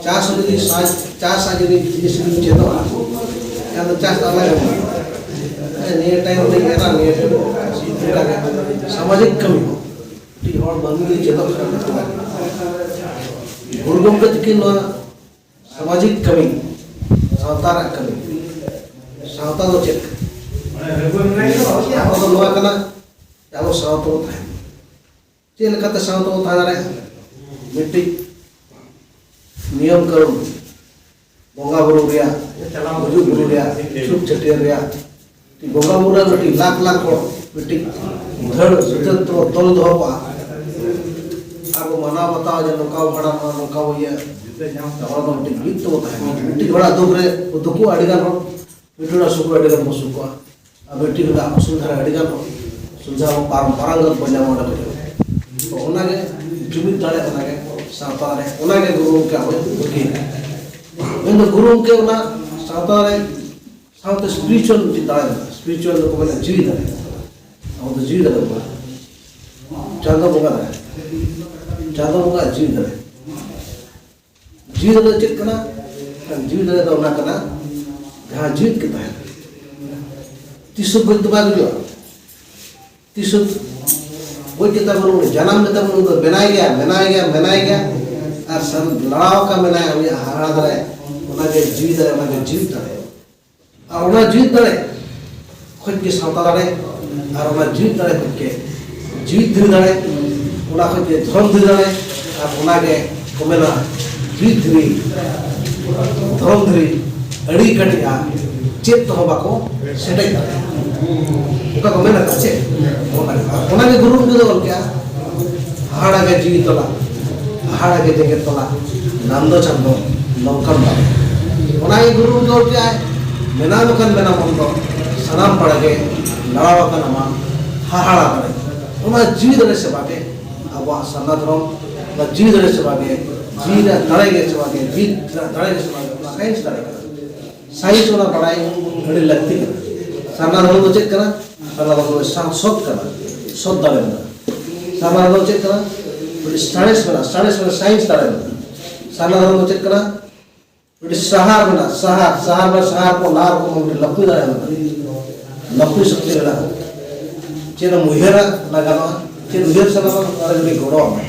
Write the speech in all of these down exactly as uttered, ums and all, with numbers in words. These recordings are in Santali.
ᱪᱟᱥ ᱡᱩᱫᱤ ᱥᱟᱡ-, ᱪᱟᱥ ᱟᱜ ᱡᱩᱫᱤ ᱡᱤᱱᱤᱥ ᱡᱩᱫᱤᱢ ᱪᱮᱫᱚᱜᱼᱟ, ᱮᱱᱠᱷᱟᱱ ᱫᱚ ᱪᱟᱥ ᱫᱚ ᱟᱞᱟᱜᱽ ᱮᱢ ᱦᱩᱭᱩᱜᱼᱟ᱾ ᱱᱤᱭᱟᱹ ᱴᱟᱭᱤᱢ ᱨᱮ ᱮᱨᱟ, ᱱᱤᱭᱟᱹ ᱴᱟᱭᱤᱢ ᱨᱮ ᱚᱱᱠᱟ ᱜᱮ ᱥᱟᱢᱟᱡᱤᱠ ᱠᱟᱹᱢᱤ ᱦᱚᱸ ᱢᱤᱫᱴᱤᱡ ᱦᱚᱲ ᱢᱟᱹᱱᱢᱤ ᱡᱩᱫᱤ ᱪᱮᱫᱚᱜ ᱠᱷᱟᱱ ᱫᱚ ᱜᱩᱨᱩ ᱜᱚᱢᱠᱮ ᱛᱤᱠᱤᱱ ᱱᱚᱣᱟ ᱥᱟᱢᱟᱡᱤᱠ ᱠᱟᱹᱢᱤ, ᱥᱟᱶᱛᱟ ᱨᱮᱭᱟᱜ ᱠᱟᱹᱢᱤ, ᱥᱟᱶᱛᱟ ᱫᱚ ᱪᱮᱫ ᱠᱟᱱᱟ? ᱥᱟᱶᱛᱟ ᱫᱚ ᱱᱚᱣᱟ ᱠᱟᱱᱟ ᱡᱮ ᱟᱵᱚ ᱥᱟᱶᱛᱟ ᱵᱚ ᱛᱟᱦᱮᱱ᱾ ᱪᱮᱫ ᱞᱮᱠᱟᱛᱮ ᱥᱟᱶᱛᱟ ᱵᱚ ᱛᱟᱦᱮᱸ ᱫᱟᱲᱮᱭᱟᱜᱼᱟ? ᱢᱤᱫᱴᱤᱡ ᱱᱤᱭᱚᱢ ᱠᱟᱹᱱᱩᱱ, ᱵᱚᱸᱜᱟ ᱵᱩᱨᱩ ᱨᱮᱭᱟᱜ, ᱜᱩᱡᱩᱜ ᱵᱩᱨᱩ ᱨᱮᱭᱟᱜ, ᱪᱷᱩᱛ ᱪᱷᱟᱹᱴᱭᱟᱹᱨ ᱨᱮᱭᱟᱜ, ᱢᱤᱫᱴᱤᱡ ᱵᱚᱸᱜᱟ ᱵᱩᱨᱩ ᱨᱮ ᱢᱤᱫᱴᱤᱡ ᱞᱟᱠᱷ ᱞᱟᱠᱷ ᱦᱚᱲ ᱢᱤᱫᱴᱤᱡ ᱫᱷᱟᱹᱲ ᱥᱩᱛᱟᱹᱢ ᱛᱮᱵᱚ ᱛᱚᱞ ᱫᱚᱦᱚ ᱠᱚᱜᱼᱟ᱾ ᱟᱨ ᱵᱚ ᱢᱟᱱᱟᱣ ᱵᱟᱛᱟᱣᱟ ᱡᱮ ᱱᱚᱝᱠᱟ ᱵᱚ ᱵᱷᱟᱸᱰᱟᱱᱚᱜᱼᱟ, ᱱᱚᱝᱠᱟ ᱵᱚ ᱤᱭᱟᱹ᱾ ᱦᱚᱲ ᱫᱚ ᱢᱤᱫᱴᱤᱡ ᱢᱤᱫ ᱛᱮᱵᱚ ᱛᱟᱦᱮᱱᱟ᱾ ᱢᱤᱫᱴᱤᱡ ᱦᱚᱲᱟᱜ ᱫᱩᱠ ᱨᱮ ᱵᱚ ᱫᱩᱠᱩᱜᱼᱟ ᱟᱹᱰᱤ ᱜᱟᱱ ᱦᱚᱲ, ᱢᱤᱫᱴᱤᱡ ᱦᱚᱲᱟᱜ ᱥᱩᱠ ᱨᱮ ᱟᱹᱰᱤ ᱜᱟᱱ ᱵᱚ ᱥᱩᱠᱩᱜᱼᱟ᱾ ᱟᱨ ᱢᱤᱫᱴᱤᱡ ᱦᱚᱲᱟᱜ ᱚᱥᱩᱵᱤᱫᱷᱟ ᱨᱮ ᱟᱹᱰᱤ ᱜᱟᱱ ᱦᱚᱲ ᱥᱩᱵᱤᱫᱷᱟ ᱵᱚ ᱯᱟᱨᱚᱢ, ᱯᱟᱨᱟᱝᱜᱚᱛ ᱵᱚ ᱧᱟᱢᱟ ᱚᱸᱰᱮ ᱠᱷᱚᱱ᱾ ᱛᱚ ᱚᱱᱟᱜᱮ ᱡᱩᱢᱤᱫ ᱫᱟᱲᱮ, ᱚᱱᱟᱜᱮ ᱥᱟᱶᱛᱟ ᱨᱮ, ᱚᱱᱟᱜᱮ ᱜᱩᱨᱩ ᱜᱚᱢᱠᱮ ᱟᱵᱚ ᱵᱷᱟᱹᱜᱤ᱾ ᱢᱮᱱᱫᱚ ᱜᱩᱨᱩ ᱜᱚᱢᱠᱮ ᱚᱱᱟ ᱥᱟᱶᱛᱟ ᱨᱮ ᱥᱟᱶᱛᱮ spiritual ᱢᱤᱫᱴᱤᱡ ᱫᱟᱲᱮ ᱢᱮᱱᱟᱜᱼᱟ᱾ Spiritual ᱫᱚᱠᱚ ᱢᱮᱱᱟ ᱡᱤᱣᱤ ᱫᱟᱲᱮ᱾ ᱟᱵᱚ ᱫᱚ ᱡᱤᱣᱤ ᱫᱟᱲᱮ ᱵᱚᱱ᱾ ᱪᱟᱸᱫᱚ ᱵᱚᱸᱜᱟ ᱫᱟᱲᱮ᱾ ᱪᱟᱸᱫᱚ ᱵᱚᱸᱜᱟ ᱡᱤᱣᱤ ᱫᱟᱲᱮ᱾ ᱡᱤᱣᱤ ᱫᱟᱲᱮ ᱫᱚ ᱪᱮᱫ ᱠᱟᱱᱟ? ᱡᱤᱣᱤ ᱫᱟᱲᱮ ᱫᱚ ᱚᱱᱟ ᱠᱟᱱᱟ ᱡᱟᱦᱟᱸ ᱡᱤᱣᱤᱫ ᱜᱮ ᱛᱟᱦᱮᱱᱟ᱾ ᱛᱤᱥ ᱦᱚᱸ ᱜᱚᱡ ᱫᱚ ᱵᱟᱭ ᱜᱩᱡᱩᱜᱼᱟ᱾ ᱛᱤᱥ ᱦᱚᱸ ᱜᱚᱡ ᱜᱮ ᱛᱟᱵᱚᱱ, ᱩᱱᱤ ᱡᱟᱱᱟᱢ ᱜᱮ ᱛᱟᱵᱚᱱ, ᱩᱱᱤ ᱫᱚ ᱢᱮᱱᱟᱭ ᱜᱮᱭᱟ, ᱢᱮᱱᱟᱭ ᱜᱮᱭᱟ, ᱢᱮᱱᱟᱭ ᱜᱮᱭᱟ᱾ ᱟᱨ ᱥᱟᱨ ᱞᱟᱲᱟᱣ ᱟᱠᱟᱱ ᱢᱮᱱᱟᱭᱟ, ᱩᱱᱤᱭᱟᱜ ᱦᱟᱦᱟᱲᱟ ᱫᱟᱲᱮ, ᱚᱱᱟᱜᱮ ᱡᱤᱣᱤ ᱫᱟᱲᱮ, ᱚᱱᱟᱜᱮ ᱡᱤᱣᱤᱫ ᱫᱟᱲᱮ᱾ ᱟᱨ ᱚᱱᱟ ᱡᱤᱣᱤᱫ ᱫᱟᱲᱮ ᱠᱷᱚᱡ ᱜᱮ ᱥᱟᱶᱛᱟ ᱫᱟᱲᱮ, ᱟᱨ ᱚᱱᱟ ᱡᱤᱣᱤᱫ ᱫᱟᱲᱮ ᱠᱷᱚᱡ ᱜᱮ ᱡᱤᱣᱤᱫ ᱫᱷᱤᱨᱤ ᱫᱟᱲᱮ, ᱚᱱᱟ ᱠᱷᱚᱡ ᱜᱮ ᱫᱷᱚᱨᱚᱢ ᱫᱷᱤᱨᱤ ᱫᱟᱲᱮ, ᱟᱨ ᱚᱱᱟ ᱜᱮ ᱠᱚ ᱢᱮᱱᱟ ᱡᱤᱣᱤᱫ ᱫᱷᱤᱨᱤ, ᱫᱷᱚᱨᱚᱢ ᱫᱷᱤᱨᱤ ᱟᱹᱰᱤ ᱠᱟᱹᱴᱤᱡᱼᱟ, ᱪᱮᱫ ᱛᱮᱦᱚᱸ ᱵᱟᱠᱚ ᱥᱮᱴᱮᱡ ᱫᱟᱲᱮᱭᱟᱜᱼᱟ᱾ ᱚᱱᱠᱟ ᱠᱚ ᱢᱮᱱ ᱟᱠᱟᱫ ᱪᱮ? ᱚᱱᱟ ᱜᱮ ᱜᱩᱨᱩ ᱜᱚᱢᱠᱮ ᱫᱚ ᱚᱞ ᱠᱮᱜᱼᱟ, ᱦᱟᱦᱟᱲᱟ ᱜᱮ ᱡᱤᱣᱤ ᱛᱚᱞᱟ, ᱦᱟᱦᱟᱲᱟ ᱜᱮ ᱡᱮᱜᱮᱛ ᱛᱚᱞᱟ, ᱱᱟᱢᱫᱚ ᱪᱟᱸᱫᱚ ᱱᱚᱝᱠᱟᱱ ᱫᱟᱲᱮ᱾ ᱚᱱᱟ ᱜᱮ ᱜᱩᱨᱩ ᱜᱚᱢᱠᱮ ᱚᱞ ᱠᱮᱜᱼᱟᱭ, ᱢᱮᱱᱟᱢ ᱟᱠᱟᱱ ᱢᱮᱱᱟᱢ ᱚᱞ ᱫᱚ, ᱥᱟᱱᱟᱢ ᱯᱟᱲᱟ ᱜᱮ ᱞᱟᱲᱟᱣ ᱟᱠᱟᱱ ᱟᱢᱟᱜ ᱦᱟᱦᱟᱲᱟ ᱫᱟᱲᱮ᱾ ᱚᱱᱟ ᱡᱤᱣᱤ ᱫᱟᱲᱮ ᱥᱮᱵᱟ ᱜᱮ ᱟᱵᱚᱣᱟᱜ ᱥᱟᱨᱱᱟ ᱫᱷᱚᱨᱚᱢ, ᱚᱱᱟ ᱡᱤᱣᱤ ᱫᱟᱲᱮ ᱥᱮᱵᱟ ᱜᱮ, ᱡᱤᱣᱤ ᱨᱮᱭᱟᱜ ᱫᱟᱲᱮ ᱜᱮ ᱥᱮᱵᱟ ᱜᱮ, ᱡᱤᱣᱤ ᱨᱮᱭᱟᱜ ᱫᱟᱲᱮ ᱜᱮ ᱥᱮᱵᱟ ᱜᱮ, ᱚᱱᱟ ᱥᱟᱭᱮᱱᱥ ᱫᱟᱲᱮ ᱠᱟᱱᱟ᱾ ᱥᱟᱭᱮᱱᱥ ᱚᱱᱟ ᱵᱟᱲᱟᱭ ᱟᱹᱰᱤ ᱞᱟᱹᱠᱛᱤ ᱠᱟᱱᱟ᱾ ᱥᱟᱨᱱᱟ ᱫᱷᱚᱨᱚᱢ ᱫᱚ ᱪᱮᱫ ᱠᱟᱱᱟ? ᱥᱟᱨᱱᱟ ᱫᱷᱚᱨᱚᱢ ᱫᱚ ᱥᱟ-, ᱥᱚᱛ ᱠᱟᱱᱟ, ᱥᱚᱛ ᱫᱟᱲᱮ ᱢᱮᱱᱟᱜᱼᱟ᱾ ᱥᱟᱨᱱᱟ ᱫᱷᱚᱨᱚᱢ ᱫᱚ ᱪᱮᱫ ᱠᱟᱱᱟ? ᱢᱤᱫᱴᱤᱡ ᱥᱟᱬᱮᱥ ᱢᱮᱱᱟᱜᱼᱟ, ᱥᱟᱬᱮᱥ ᱢᱮᱱᱟᱜᱼᱟ, ᱥᱟᱭᱮᱱᱥ ᱫᱟᱲᱮ ᱢᱮᱱᱟᱜᱼᱟ᱾ ᱥᱟᱨᱱᱟ ᱫᱷᱚᱨᱚᱢ ᱫᱚ ᱪᱮᱫ ᱠᱟᱱᱟ? ᱢᱤᱫᱴᱤᱡ ᱥᱟᱦᱟᱨ ᱢᱮᱱᱟᱜᱼᱟ, ᱥᱟᱦᱟᱨ, ᱥᱟᱦᱟᱨ ᱢᱟ ᱥᱟᱦᱟᱨ ᱠᱚ ᱞᱟᱦᱟ ᱨᱚᱠᱚᱢ ᱢᱤᱫᱴᱤᱡ ᱞᱟᱹᱯᱩᱭ ᱫᱟᱲᱮᱭᱟᱜᱼᱟ, ᱞᱟᱹᱯᱩᱭ ᱥᱚᱠᱛᱤ ᱢᱮᱱᱟᱜᱼᱟ᱾ ᱪᱮᱫ ᱮᱢ ᱩᱭᱦᱟᱹᱨᱟ ᱚᱱᱟ ᱜᱟᱱᱚᱜᱼᱟ, ᱪᱮᱫ ᱩᱭᱦᱟᱹᱨ ᱥᱟᱱᱟᱢᱟ ᱚᱱᱟ ᱨᱮ ᱢᱤᱫᱴᱤᱡ ᱜᱚᱲᱚ ᱟᱢᱟ᱾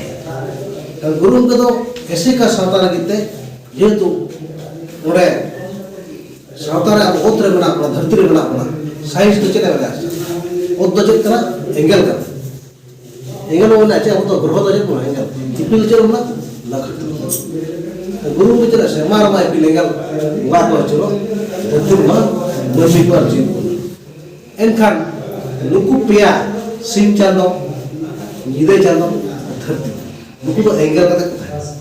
ᱮᱱᱠᱷᱟᱱ ᱜᱩᱨᱩ ᱜᱚᱢᱠᱮ ᱫᱚ ᱮᱥᱮᱠᱟ ᱥᱟᱶᱛᱟ ᱞᱟᱹᱜᱤᱫ ᱛᱮ, ᱡᱮᱦᱮᱛᱩ ᱱᱚᱰᱮ ᱥᱟᱶᱛᱟ ᱨᱮ ᱟᱵᱚ ᱚᱛ ᱨᱮ ᱢᱮᱱᱟᱜ ᱵᱚᱱᱟ, ᱫᱷᱟᱹᱨᱛᱤ ᱨᱮ ᱢᱮᱱᱟᱜ ᱵᱚᱱᱟ, ᱥᱟᱭᱮᱱᱥ ᱫᱚ ᱪᱮᱫ ᱮ ᱢᱮᱱᱟ? ᱚᱛ ᱫᱚ ᱪᱮᱫ ᱠᱟᱱᱟ? ᱮᱸᱜᱮᱞ ᱠᱟᱱᱟ᱾ ᱮᱸᱜᱮᱞ ᱵᱚᱱ ᱢᱮᱱᱟ ᱪᱮᱫ? ᱟᱵᱚ ᱫᱚ ᱜᱨᱚᱦᱚ ᱫᱚ ᱪᱮᱫ ᱵᱚᱱ ᱢᱮᱱᱟ? ᱮᱸᱜᱮᱞ᱾ ᱤᱯᱤᱞ ᱫᱚ ᱪᱮᱫ ᱵᱚᱱ ᱢᱮᱱᱟ? ᱱᱚᱠᱷᱚᱛᱨᱚ᱾ ᱜᱩᱨᱩ ᱜᱚᱢᱠᱮ ᱪᱮᱫ ᱥᱮᱨᱢᱟ ᱨᱮᱢᱟ ᱤᱯᱤᱞ ᱮᱸᱜᱮᱞ ᱵᱚᱸᱜᱟ ᱠᱚ ᱟᱹᱪᱩᱨᱚᱜ, ᱫᱷᱟᱹᱨᱛᱤ ᱨᱮᱢᱟ ᱢᱟᱹᱱᱢᱤ ᱠᱚ ᱟᱹᱪᱩᱨᱚᱜ᱾ ᱮᱱᱠᱷᱟᱱ ᱱᱩᱠᱩ ᱯᱮᱭᱟ, ᱥᱤᱧ ᱪᱟᱸᱫᱚ, ᱧᱤᱫᱟᱹ ᱪᱟᱸᱫᱚ, ᱫᱷᱟᱹᱨᱛᱤ, ᱱᱩᱠᱩ ᱫᱚ ᱮᱸᱜᱮᱞ ᱠᱟᱛᱮ ᱠᱚ ᱛᱟᱦᱮᱸᱱᱟ᱾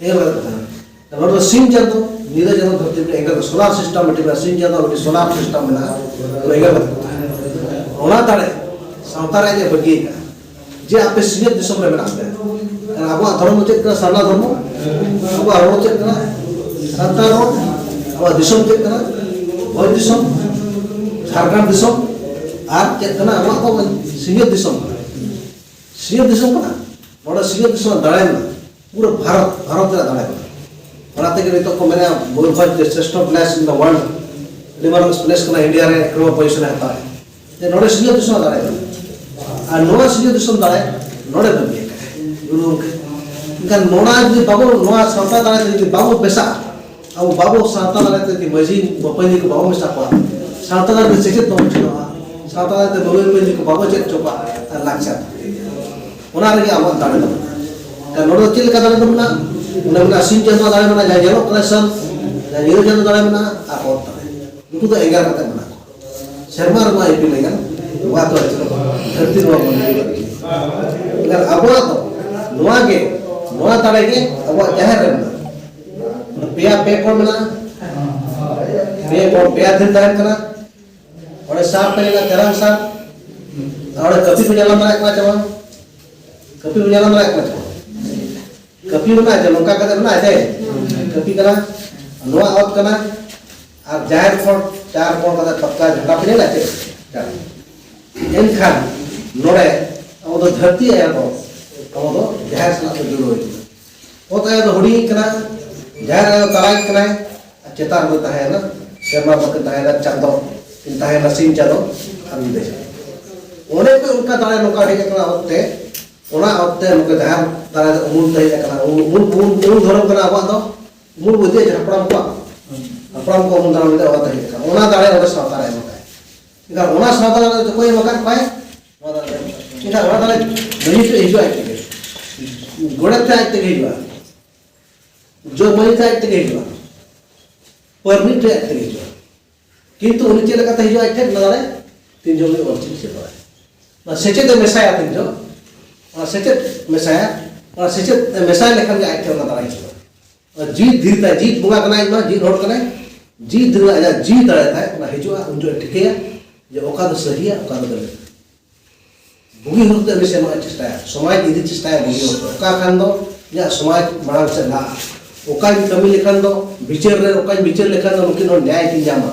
ᱮᱸᱜᱮᱞ ᱠᱟᱛᱮ ᱠᱚ ᱛᱟᱦᱮᱸᱱᱟ᱾ ᱱᱚᱰᱮ ᱫᱚ ᱥᱤᱧ ᱪᱟᱸᱫᱚ, ᱧᱤᱫᱟᱹ ᱪᱟᱸᱫᱚ, ᱫᱷᱟᱹᱨᱛᱤ ᱯᱩᱨᱤ ᱮᱸᱜᱮᱞ, solar system ᱢᱤᱫᱴᱤᱡ ᱢᱮᱱᱟᱜᱼᱟ, ᱥᱤᱧ ᱪᱟᱸᱫᱚ ᱢᱤᱫᱴᱤᱡ solar system ᱢᱮᱱᱟᱜᱼᱟ, ᱚᱱᱟ ᱮᱸᱜᱮᱞ ᱠᱟᱛᱮ ᱠᱚ ᱛᱟᱦᱮᱸᱱᱟ᱾ ᱚᱱᱟ ᱫᱟᱲᱮ ᱥᱟᱶᱛᱟ ᱨᱮ ᱟᱡ ᱮ ᱵᱟᱹᱜᱤ ᱟᱠᱟᱫᱼᱟ ᱡᱮ ᱟᱯᱮ ᱥᱤᱧᱚᱛ ᱫᱤᱥᱚᱢ ᱨᱮ ᱢᱮᱱᱟᱜ ᱯᱮᱭᱟ᱾ ᱟᱨ ᱟᱵᱚᱣᱟᱜ ᱫᱷᱚᱨᱚᱢ ᱫᱚ ᱪᱮᱫ ᱠᱟᱱᱟ? ᱥᱟᱨᱱᱟ ᱫᱷᱚᱨᱢᱚ᱾ ᱟᱵᱚᱣᱟᱜ ᱨᱚᱲ ᱪᱮᱫ ᱠᱟᱱᱟ? ᱥᱟᱱᱛᱟᱲ ᱨᱚᱲ᱾ ᱟᱵᱚᱣᱟᱜ ᱫᱤᱥᱚᱢ ᱪᱮᱫ ᱠᱟᱱᱟ? ᱵᱷᱚᱸᱡᱽ ᱫᱤᱥᱚᱢ, ᱡᱷᱟᱲᱠᱷᱚᱸᱰ ᱫᱤᱥᱚᱢ᱾ ᱟᱨ ᱪᱮᱫ ᱠᱟᱱᱟ? ᱟᱵᱚᱣᱟᱜ ᱫᱚ ᱥᱤᱧᱚᱛ ᱫᱤᱥᱚᱢ ᱠᱟᱱᱟ᱾ ᱥᱤᱧᱚᱛ ᱫᱤᱥᱚᱢ ᱠᱟᱱᱟ᱾ ᱱᱚᱰᱮ ᱥᱤᱧᱚᱛ ᱫᱤᱥᱚᱢ ᱫᱟᱲᱮ ᱢᱮᱱᱟᱜᱼᱟ᱾ ᱯᱩᱨᱟᱹ ᱵᱷᱟᱨᱚᱛ, ᱵᱷᱟᱨᱚᱛ ᱨᱮᱭᱟᱜ ᱫᱟᱲᱮ ᱠᱟᱱᱟ᱾ ᱚᱱᱟ ᱛᱮᱜᱮ ᱱᱤᱛᱚᱜ ᱠᱚ ᱢᱮᱱᱟ Mayurbhanj the shrestho place in the world, ᱟᱹᱰᱤ ᱢᱟᱨᱟᱝ place ᱠᱟᱱᱟ ᱤᱱᱰᱤᱭᱟ ᱨᱮ, ᱮᱠ ᱱᱚᱢᱵᱚᱨ position ᱮ ᱦᱟᱛᱟᱣᱟ᱾ ᱡᱮ ᱱᱚᱰᱮ ᱥᱤᱧᱚᱛ ᱫᱤᱥᱚᱢ ᱫᱟᱲᱮ ᱠᱟᱱᱟ᱾ ᱟᱨ ᱱᱚᱣᱟ ᱥᱤᱧᱚᱛ ᱫᱤᱥᱚᱢ ᱫᱟᱲᱮ ᱱᱚᱰᱮ ᱵᱟᱹᱜᱤ ᱟᱠᱟᱫᱟᱭ ᱜᱩᱨᱩ ᱜᱚᱢᱠᱮ᱾ ᱮᱱᱠᱷᱟᱱ ᱱᱚᱣᱟ ᱡᱩᱫᱤ ᱵᱟᱵᱚ, ᱱᱚᱣᱟ ᱥᱟᱶᱛᱟ ᱫᱟᱲᱮ ᱛᱮ ᱡᱩᱫᱤ ᱵᱟᱵᱚ ᱵᱮᱥᱟᱜᱼᱟ, ᱟᱵᱚ ᱵᱟᱵᱚ ᱥᱟᱶᱛᱟ ᱫᱟᱲᱮ ᱛᱮ ᱡᱩᱫᱤ ᱢᱟᱹᱡᱷᱤ ᱵᱟᱵᱟᱭ ᱠᱚ ᱵᱟᱵᱚ ᱢᱮᱥᱟ ᱠᱚᱣᱟ, ᱥᱟᱶᱛᱟ ᱫᱟᱲᱮ ᱛᱮ ᱥᱮᱪᱮᱫ ᱵᱟᱵᱚ ᱪᱮᱫᱚᱜᱼᱟ, ᱥᱟᱶᱛᱟ ᱫᱟᱲᱮ ᱛᱮ ᱵᱟᱵᱟᱭ ᱠᱚ ᱵᱟᱵᱚ ᱪᱮᱫ ᱦᱚᱪᱚ ᱠᱚᱣᱟ, ᱟᱨ ᱞᱟᱠᱪᱟᱨ ᱚᱱᱟ ᱨᱮᱜᱮ ᱟᱵᱚᱣᱟᱜ ᱫᱟᱲᱮ ᱫᱚ ᱢᱮᱱᱟᱜᱼᱟ᱾ ᱮᱱᱠᱷᱟᱱ ᱱᱚᱰᱮ ᱫᱚ ᱪᱮᱫ ᱞᱮᱠᱟ ᱫᱟᱲᱮ ᱫᱚ ᱢᱮᱱᱟᱜᱼᱟ? ᱚᱸᱰᱮ ᱢᱮᱱᱟᱜᱼᱟ ᱥᱤᱧ ᱪᱟᱸᱫᱳ ᱫᱟᱲᱮ ᱢᱮᱱᱟᱜᱼᱟ, ᱡᱟᱦᱟᱸ ᱧᱮᱞᱚᱜ ᱠᱟᱱᱟ ᱥᱟᱱ, ᱡᱟᱦᱟᱸ ᱧᱤᱫᱟᱹ ᱪᱟᱸᱫᱳ ᱫᱟᱲᱮ ᱢᱮᱱᱟᱜᱼᱟ, ᱟᱨ ᱚᱛ ᱫᱟᱲᱮ᱾ ᱱᱩᱠᱩ ᱫᱚ ᱮᱸᱜᱮᱞ ᱠᱟᱛᱮ ᱢᱮᱱᱟᱜ ᱠᱚᱣᱟ᱾ ᱥᱮᱨᱢᱟ ᱨᱮᱢᱟ ᱤᱯᱤᱞ ᱮᱸᱜᱮᱞ, ᱱᱚᱣᱟ ᱫᱚ ᱟᱹᱪᱩᱨᱚᱜ ᱠᱟᱱᱟ᱾ ᱫᱷᱟᱹᱨᱛᱤ ᱱᱚᱣᱟ ᱵᱚᱱ ᱧᱮᱞ ᱮᱫᱟ᱾ ᱮᱱᱠᱷᱟᱱ ᱟᱵᱚᱣᱟᱜ ᱫᱚ ᱱᱚᱣᱟ ᱜᱮ, ᱱᱚᱣᱟ ᱫᱟᱲᱮ ᱜᱮ ᱟᱵᱚᱣᱟᱜ ᱡᱟᱦᱮᱨ ᱨᱮ ᱢᱮᱱᱟᱜᱼᱟ᱾ ᱯᱮᱭᱟ, ᱯᱮ ᱠᱚᱬ ᱢᱮᱱᱟᱜᱼᱟ, ᱯᱮ ᱠᱚᱬ, ᱯᱮᱭᱟ ᱫᱷᱤᱨᱤ ᱛᱟᱦᱮᱱ ᱠᱟᱱᱟ᱾ ᱚᱸᱰᱮ ᱥᱟᱨ ᱯᱮ ᱧᱮᱞᱟ, ᱛᱮᱨᱟᱝ ᱥᱟᱨ, ᱟᱨ ᱚᱸᱰᱮ ᱠᱟᱹᱯᱤ ᱠᱚ ᱧᱮᱞ ᱧᱟᱢ ᱫᱟᱲᱮᱭᱟᱜ ᱠᱟᱱᱟ ᱪᱮ ᱵᱟᱝ? ᱠᱟᱹᱯᱤ ᱠᱚ ᱧᱮᱞ ᱧᱟᱢ ᱫᱟᱲᱮᱭᱟᱜ ᱠᱟᱱᱟ ᱪᱮ ᱵᱟᱝ? ᱠᱟᱹᱯᱤ ᱢᱮᱱᱟᱜᱼᱟ ᱡᱮ, ᱱᱚᱝᱠᱟ ᱠᱟᱛᱮ ᱢᱮᱱᱟᱜᱼᱟ ᱡᱮ, ᱠᱟᱹᱯᱤ ᱠᱟᱱᱟ, ᱱᱚᱣᱟ ᱚᱛ ᱠᱟᱱᱟ, ᱟᱨ ᱡᱟᱦᱮᱨ ᱠᱷᱚᱱ ᱪᱟᱨ ᱠᱚᱬ ᱠᱟᱛᱮ ᱯᱟᱛᱠᱟ ᱡᱷᱟᱱᱰᱟ ᱯᱮ ᱧᱮᱞᱟ ᱪᱮ? ᱮᱱᱠᱷᱟᱱ ᱱᱚᱰᱮ ᱟᱵᱚ ᱫᱚ ᱫᱷᱟᱹᱨᱛᱤ ᱟᱭᱳ ᱫᱚ, ᱟᱵᱚ ᱫᱚ ᱡᱟᱦᱮᱨ ᱥᱟᱞᱟᱜ ᱫᱚ ᱡᱩᱲᱟᱹᱣ ᱦᱩᱭᱩᱜᱼᱟ᱾ ᱚᱛ ᱟᱭᱳ ᱫᱚ ᱦᱩᱰᱤᱧ ᱠᱟᱱᱟ, ᱡᱟᱦᱮᱨ ᱟᱭᱳ ᱛᱟᱞᱟᱭᱤᱡ ᱠᱟᱱᱟᱭ, ᱟᱨ ᱪᱮᱛᱟᱱ ᱨᱮ ᱛᱟᱦᱮᱸᱭᱮᱱᱟ ᱥᱮᱨᱢᱟ ᱵᱟᱹᱠᱤ, ᱛᱟᱦᱮᱸᱭᱮᱱᱟ ᱪᱟᱸᱫᱚ, ᱛᱟᱦᱮᱸᱭᱮᱱᱟ ᱥᱤᱧ ᱪᱟᱸᱫᱚ ᱟᱨ ᱧᱤᱫᱟᱹ ᱪᱟᱸᱫᱚ᱾ ᱚᱱᱮ ᱠᱚ ᱚᱱᱠᱟ ᱫᱟᱲᱮ ᱱᱚᱝᱠᱟ ᱦᱮᱡ ᱟᱠᱟᱱᱟ ᱚᱛ ᱛᱮ, ᱚᱱᱟ ᱚᱛ ᱛᱮ ᱱᱚᱝᱠᱟ ᱡᱟᱦᱟᱸ ᱫᱟᱲᱮ ᱫᱚ ᱩᱢᱩᱞ ᱛᱮ ᱦᱮᱡ ᱟᱠᱟᱱᱟ᱾ ᱩᱢᱩᱞ, ᱩᱢᱩᱞ, ᱩᱢᱩᱞ, ᱩᱢᱩᱞ ᱫᱷᱚᱨᱚᱢ ᱠᱟᱱᱟ ᱟᱵᱚᱣᱟᱜ ᱫᱚ᱾ ᱩᱢᱩᱞ ᱵᱚ ᱤᱫᱤᱭᱟ ᱡᱮ ᱦᱟᱯᱲᱟᱢ ᱠᱚᱣᱟᱜ, ᱦᱟᱯᱲᱟᱢ ᱠᱚ ᱩᱢᱩᱞ ᱫᱷᱚᱨᱚᱢ ᱤᱫᱤᱭᱟ, ᱚᱱᱟ ᱛᱮ ᱦᱮᱡ ᱟᱠᱟᱱᱟ᱾ ᱚᱱᱟ ᱫᱟᱲᱮ ᱚᱸᱰᱮ ᱥᱟᱶᱛᱟ ᱨᱮ ᱮᱢ ᱟᱠᱟᱫ᱾ ᱮᱱᱠᱷᱟᱱ ᱚᱱᱟ ᱥᱟᱶᱛᱟ ᱨᱮ ᱚᱠᱚᱭ ᱮᱢ ᱟᱠᱟᱫ ᱠᱚᱣᱟᱭ? ᱱᱚᱣᱟ ᱫᱚ ᱮᱱᱠᱷᱟᱱ ᱚᱱᱟ ᱛᱟᱦᱞᱮ ᱢᱟᱹᱡᱷᱤ ᱴᱷᱮᱱ ᱦᱤᱡᱩᱜᱼᱟ ᱟᱡ ᱛᱮᱜᱮ, ᱜᱚᱰᱮᱛ ᱴᱷᱮᱱ ᱟᱡ ᱛᱮᱜᱮ ᱦᱤᱡᱩᱜᱼᱟ, ᱡᱚᱜᱽ ᱢᱟᱹᱡᱷᱤ ᱴᱷᱮᱱ ᱟᱡ ᱛᱮᱜᱮ ᱦᱤᱡᱩᱜᱼᱟ, ᱯᱟᱨᱟᱱᱤᱠ ᱴᱷᱮᱱ ᱟᱡ ᱛᱮᱜᱮ ᱦᱤᱡᱩᱜᱼᱟ᱾ ᱠᱤᱱᱛᱩ ᱩᱱᱤ ᱪᱮᱫ ᱞᱮᱠᱟᱛᱮ ᱦᱤᱡᱩᱜᱼᱟ ᱟᱡ ᱴᱷᱮᱱ? ᱚᱱᱟ ᱫᱟᱲᱮ ᱛᱤᱱ ᱡᱚᱠᱷᱚᱱ ᱩᱱᱤ ᱚᱞ ᱪᱤᱠᱤ ᱪᱮᱫ ᱵᱟᱲᱟᱭᱟ, ᱚᱱᱟ ᱥᱮᱪᱮᱫ ᱮ ᱢᱮᱥᱟᱭᱟ ᱛᱤᱱ ᱡᱚᱠᱷᱚᱱ, ᱚᱱᱟ ᱥᱮᱪᱮᱫ ᱢᱮᱥᱟᱭᱟ, ᱚᱱᱟ ᱥᱮᱪᱮᱫ ᱮ ᱢᱮᱥᱟᱭ ᱞᱮᱠᱷᱟᱱ ᱜᱮ ᱟᱡ ᱴᱷᱮᱱ ᱚᱱᱟ ᱫᱟᱲᱮ ᱦᱤᱡᱩᱜᱼᱟ᱾ ᱚᱱᱟ ᱡᱤᱣᱤ ᱫᱷᱤᱨᱤ ᱛᱟᱭ, ᱡᱤᱣᱤ ᱵᱚᱸᱜᱟ ᱠᱟᱱᱟᱭ, ᱢᱟ ᱡᱤᱣᱤ ᱦᱚᱲ ᱠᱟᱱᱟᱭ, ᱡᱤᱣᱤ ᱫᱷᱤᱨᱤ ᱟᱡᱟᱜ ᱡᱤᱣᱤ ᱫᱟᱲᱮ ᱛᱟᱭ, ᱚᱱᱟ ᱦᱤᱡᱩᱜᱼᱟ, ᱩᱱ ᱡᱚᱠᱷᱚᱱ ᱮ ᱴᱷᱤᱠᱟᱹᱭᱟ ᱡᱮ ᱚᱠᱟ ᱫᱚ ᱥᱟᱹᱦᱤᱭᱟ, ᱚᱠᱟ ᱫᱚ ᱜᱟᱹᱞᱟᱹᱛ᱾ ᱵᱩᱜᱤ ᱦᱚᱨ ᱛᱮ ᱩᱱᱤ ᱥᱮᱱᱚᱜ ᱮ ᱪᱮᱥᱴᱟᱭᱟ, ᱥᱚᱢᱟᱡᱽ ᱤᱫᱤ ᱪᱮᱥᱴᱟᱭᱟ ᱵᱩᱜᱤ ᱦᱚᱨ ᱛᱮ᱾ ᱚᱠᱟ ᱠᱷᱟᱱ ᱫᱚ ᱤᱧᱟᱹᱜ ᱥᱚᱢᱟᱡᱽ ᱢᱟᱲᱟᱝ ᱥᱮᱫ ᱞᱟᱦᱟᱜᱼᱟ, ᱚᱠᱟᱧ ᱠᱟᱹᱢᱤ ᱞᱮᱠᱷᱟᱱ ᱫᱚ ᱵᱤᱪᱟᱹᱨ ᱨᱮ, ᱚᱠᱟᱧ ᱵᱤᱪᱟᱹᱨ ᱞᱮᱠᱷᱟᱱ ᱫᱚ ᱱᱩᱠᱤᱱ ᱦᱚᱲ ᱧᱟᱭ ᱠᱤᱱ ᱧᱟᱢᱟ,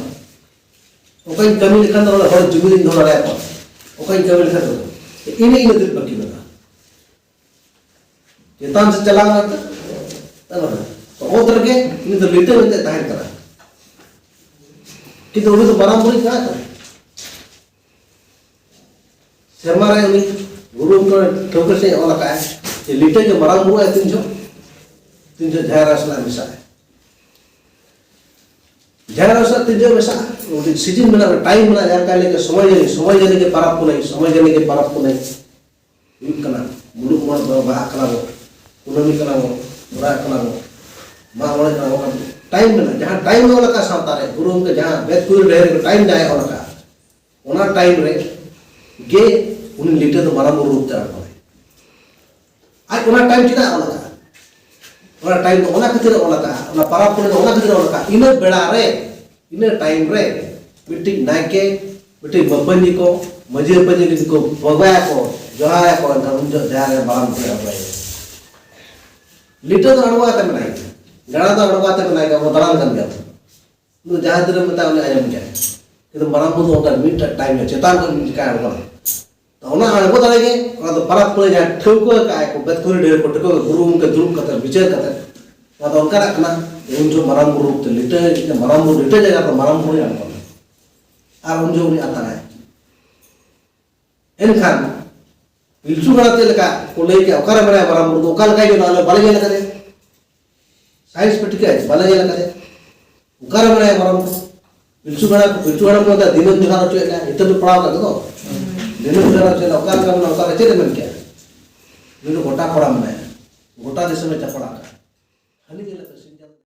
ᱚᱠᱟᱧ ᱠᱟᱹᱢᱤ ᱞᱮᱠᱷᱟᱱ ᱫᱚ ᱱᱚᱰᱮ ᱦᱚᱲ ᱡᱩᱢᱤᱫ ᱤᱧ ᱫᱚᱦᱚ ᱫᱟᱲᱮᱭᱟᱠᱚᱣᱟ, ᱚᱠᱟᱧ ᱠᱟᱹᱢᱤ ᱞᱮᱠᱷᱟᱱ ᱫᱚ ᱤᱱᱟᱹ ᱤᱱᱟᱹ ᱫᱤᱱ ᱵᱟᱹᱠᱤ ᱢᱮᱱᱟᱜᱼᱟ᱾ ᱪᱮᱛᱟᱱ ᱥᱮᱫ ᱪᱟᱞᱟᱣ ᱠᱟᱛᱮ, ᱛᱚ ᱚᱛ ᱨᱮᱜᱮ ᱩᱱᱤ ᱫᱚ ᱞᱤᱴᱟᱹ ᱢᱮᱱᱛᱮ ᱛᱟᱦᱮᱱ ᱠᱟᱱᱟ᱾ ᱠᱤᱱᱛᱩ ᱩᱱᱤ ᱫᱚ ᱢᱟᱨᱟᱝ ᱵᱩᱨᱩᱭ ᱠᱟᱱᱟ ᱛᱚ᱾ ᱥᱮᱨᱢᱟ ᱨᱮ ᱩᱱᱤ ᱜᱩᱨᱩ ᱴᱷᱟᱹᱣᱠᱟᱹ ᱥᱮᱫ ᱚᱞ ᱟᱠᱟᱫᱼᱟᱭ ᱡᱮ ᱞᱤᱴᱟᱹ ᱜᱮ ᱢᱟᱨᱟᱝ ᱵᱩᱨᱩ ᱟᱭ ᱛᱤᱱ ᱡᱚᱦᱚᱜ, ᱛᱤᱱ ᱡᱚᱦᱚᱜ ᱡᱟᱦᱮᱨ ᱟᱭᱳ ᱥᱟᱞᱟᱜ ᱢᱮᱥᱟᱜᱼᱟᱭ᱾ ᱡᱟᱦᱮᱨ ᱟᱭᱳ ᱥᱟᱞᱟᱜ ᱛᱤᱱ ᱡᱚᱦᱚᱜ ᱢᱮᱥᱟᱜᱼᱟ, ᱢᱤᱫᱴᱤᱡ ᱥᱤᱡᱤᱱ ᱢᱮᱱᱟᱜᱼᱟ, ᱴᱟᱭᱤᱢ ᱢᱮᱱᱟᱜᱼᱟ, ᱡᱟᱦᱟᱸ ᱞᱮᱠᱟ ᱞᱟᱹᱭ ᱠᱮᱫ, ᱥᱚᱢᱚᱭ ᱡᱟᱹᱱᱤ, ᱥᱚᱢᱚᱭ ᱡᱟᱹᱱᱤ ᱜᱮ ᱯᱟᱨᱟᱵᱽ ᱯᱩᱱᱟᱹᱭ, ᱥᱚᱢᱚᱭ ᱡᱟᱹᱱᱤ ᱜᱮ ᱯᱟᱨᱟᱵᱽ ᱯᱩᱱᱟᱹᱭ ᱦᱩᱭᱩᱜ ᱠᱟᱱᱟ᱾ ᱢᱩᱞᱩᱜ ᱢᱚᱬᱮ ᱫᱚ ᱵᱟᱦᱟᱜ ᱠᱟᱱᱟ ᱵᱚ, ᱠᱩᱱᱟᱹᱢᱤ ᱠᱟᱱᱟ ᱵᱚ, ᱥᱚᱦᱨᱟᱭ ᱠᱟᱱᱟ ᱵᱚ, ᱢᱟᱜ ᱢᱚᱬᱮ ᱠᱟᱱᱟ ᱵᱚ, ᱴᱟᱭᱤᱢ ᱢᱮᱱᱟᱜᱼᱟ᱾ ᱡᱟᱦᱟᱸ ᱴᱟᱭᱤᱢ ᱚᱞ ᱟᱠᱟᱫ ᱥᱟᱶᱛᱟ ᱨᱮ, ᱜᱩᱨᱩ ᱜᱚᱢᱠᱮ ᱡᱟᱦᱟᱸ ᱵᱮᱫ ᱠᱩᱲᱤ ᱰᱟᱹᱦᱤ ᱨᱮ ᱴᱟᱭᱤᱢ ᱡᱟᱦᱟᱸᱭ ᱚᱞ ᱟᱠᱟᱫ, ᱚᱱᱟ ᱴᱟᱭᱤᱢ ᱨᱮ ᱜᱮ ᱩᱱᱤ ᱞᱤᱴᱟᱹ ᱫᱚ ᱢᱟᱨᱟᱝ ᱵᱩᱨᱩ ᱨᱩᱯ ᱛᱮ ᱟᱬᱜᱚᱱᱟᱭ᱾ ᱟᱡ ᱚᱱᱟ ᱴᱟᱭᱤᱢ ᱪᱮᱫᱟᱜ ᱚᱞ ᱟᱠᱟᱫᱼᱟ? ᱚᱱᱟ ᱴᱟᱭᱤᱢ ᱫᱚ ᱚᱱᱟ ᱠᱷᱟᱹᱛᱤᱨ ᱮ ᱚᱞ ᱟᱠᱟᱫᱼᱟ, ᱚᱱᱟ ᱯᱟᱨᱟᱵᱽ ᱯᱩᱱᱟᱹᱭ ᱫᱚ ᱚᱱᱟ ᱠᱷᱟᱹᱛᱤᱨ ᱮ ᱚᱞ ᱟᱠᱟᱫᱼᱟ᱾ ᱤᱱᱟᱹ ᱵᱮᱲᱟ ᱨᱮ, ᱤᱱᱟᱹ ᱴᱟᱭᱤᱢ ᱨᱮ ᱢᱤᱫᱴᱤᱡ ᱱᱟᱭᱠᱮ, ᱢᱤᱫᱴᱤᱡ ᱢᱟᱹᱯᱟᱹᱧᱡᱤ ᱠᱚ, ᱢᱟᱹᱡᱷᱤ ᱢᱟᱹᱯᱟᱹᱧᱡᱤ ᱠᱚ ᱵᱚᱸᱜᱟᱭᱟᱠᱚ, ᱡᱚᱦᱟᱨᱟᱭᱟᱠᱚ, ᱮᱱᱠᱷᱟᱱ ᱩᱱ ᱡᱚᱦᱚᱜ ᱡᱟᱦᱮᱨ ᱨᱮ ᱢᱟᱨᱟᱝ ᱵᱩᱨᱩᱭ ᱟᱬᱜᱚᱭᱟ᱾ ᱞᱤᱴᱟᱹ ᱫᱚ ᱟᱬᱜᱚ ᱠᱟᱛᱮ ᱢᱮᱱᱟᱭ ᱜᱮᱭᱟ, ᱜᱟᱰᱟ ᱫᱚ ᱟᱬᱜᱚ ᱠᱟᱛᱮ ᱢᱮᱱᱟᱭ ᱜᱮᱭᱟ, ᱟᱵᱚ ᱫᱟᱬᱟᱱ ᱠᱟᱱ ᱜᱮᱭᱟ᱾ ᱩᱱᱤ ᱫᱚ ᱡᱟᱦᱟᱸ ᱛᱤᱱᱟᱹᱜ ᱢᱮᱛᱟᱭ, ᱩᱱᱤ ᱟᱸᱡᱚᱢ ᱜᱮᱭᱟᱭ᱾ ᱠᱤᱱᱛᱩ ᱢᱟᱨᱟᱝ ᱵᱩᱨᱩ ᱫᱚ ᱚᱱᱠᱟ ᱢᱤᱫᱴᱟᱝ ᱴᱟᱭᱤᱢ ᱨᱮ ᱪᱮᱛᱟᱱ ᱠᱷᱚᱱ ᱢᱤᱫ ᱡᱚᱠᱷᱟᱡ ᱟᱬᱜᱚᱱᱟ᱾ ᱛᱚ ᱚᱱᱟ ᱟᱬᱜᱚ ᱫᱟᱲᱮ ᱜᱮ, ᱚᱱᱟ ᱫᱚ ᱯᱟᱨᱟᱵᱽ ᱯᱩᱱᱟᱹᱭ ᱡᱟᱦᱟᱸ ᱴᱷᱟᱹᱣᱠᱟᱹ ᱟᱠᱟᱫ ᱟᱭ ᱠᱚ, ᱵᱮᱛᱠᱩᱸᱫᱽᱨᱤ ᱰᱟᱹᱦᱤ ᱨᱮᱠᱚ ᱴᱷᱟᱹᱣᱠᱟᱹ ᱟᱠᱟᱫ, ᱜᱩᱨᱩ ᱜᱚᱢᱠᱮ ᱫᱩᱲᱩᱵ ᱠᱟᱛᱮ ᱵᱤᱪᱟᱹᱨ ᱠᱟᱛᱮ, ᱚᱱᱟ ᱫᱚ ᱚᱱᱠᱟᱱᱟᱜ ᱠᱟᱱᱟ᱾ ᱩᱱ ᱡᱚᱦᱚᱜ ᱢᱟᱨᱟᱝ ᱵᱩᱨᱩ ᱨᱩᱯ ᱛᱮ ᱞᱤᱴᱟᱹ, ᱢᱟᱨᱟᱝ ᱵᱩᱨᱩ ᱞᱤᱴᱟᱹ ᱡᱟᱭᱜᱟ ᱨᱮ ᱢᱟᱨᱟᱝ ᱵᱩᱨᱩᱭ ᱟᱬᱜᱚᱱᱟ᱾ ᱟᱨ ᱩᱱ ᱡᱚᱦᱚᱜ ᱩᱱᱤ ᱟᱛᱟᱨᱟᱭ᱾ ᱮᱱᱠᱷᱟᱱ ᱯᱤᱞᱪᱩ ᱦᱟᱲᱟᱢ ᱪᱮᱫ ᱞᱮᱠᱟ ᱠᱚ ᱞᱟᱹᱭ ᱠᱮᱜᱼᱟ, ᱚᱠᱟᱨᱮ ᱢᱮᱱᱟᱭᱟ ᱢᱟᱨᱟᱝ ᱵᱩᱨᱩ ᱫᱚ, ᱚᱠᱟ ᱞᱮᱠᱟᱭ ᱧᱮᱞᱚᱜᱼᱟ? ᱟᱞᱮ ᱵᱟᱞᱮ ᱧᱮᱞ ᱟᱠᱟᱫᱮᱭᱟ᱾ ᱥᱟᱭᱮᱱᱥ ᱯᱮ ᱴᱷᱤᱠᱟᱹᱭᱟ, ᱵᱟᱞᱮ ᱧᱮᱞ ᱟᱠᱟᱫᱮᱭᱟ᱾ ᱚᱠᱟᱨᱮ ᱢᱮᱱᱟᱭᱟ ᱢᱟᱨᱟᱝ ᱵᱩᱨᱩ? ᱯᱤᱞᱪᱩ ᱦᱟᱲᱟᱢ, ᱯᱤᱞᱪᱩ ᱦᱟᱲᱟᱢ ᱫᱚ ᱫᱤᱱᱟᱹᱢ ᱡᱚᱦᱟᱨ ᱦᱚᱪᱚᱭᱮᱫ ᱞᱮᱭᱟ, ᱤᱛᱟᱹ ᱯᱮ ᱯᱟᱲᱟᱣ ᱟᱠᱟᱫ ᱫᱚ᱾ ᱫᱤᱱᱟᱹᱢ ᱡᱚᱦᱟᱨ ᱦᱚᱪᱚᱭᱮᱫ ᱞᱮᱭᱟ, ᱚᱠᱟ ᱞᱮᱠᱟ ᱢᱮᱱᱟᱜᱼᱟ, ᱚᱠᱟᱨᱮ ᱪᱮᱫ ᱮ ᱢᱮᱱ ᱠᱮᱜᱼᱟ? ᱩᱱᱤ ᱫᱚ ᱜᱚᱴᱟ ᱯᱟᱲᱟ ᱢᱮᱱᱟᱭᱟ, ᱜᱚᱴᱟ ᱫᱤᱥᱚᱢᱮ ᱪᱟᱯᱟᱲ ᱟᱠᱟᱫ᱾ ᱦᱟᱹᱱᱤ ᱧᱮᱞᱮ ᱯᱮ, ᱥᱤᱧ ᱪᱟᱸᱫᱚ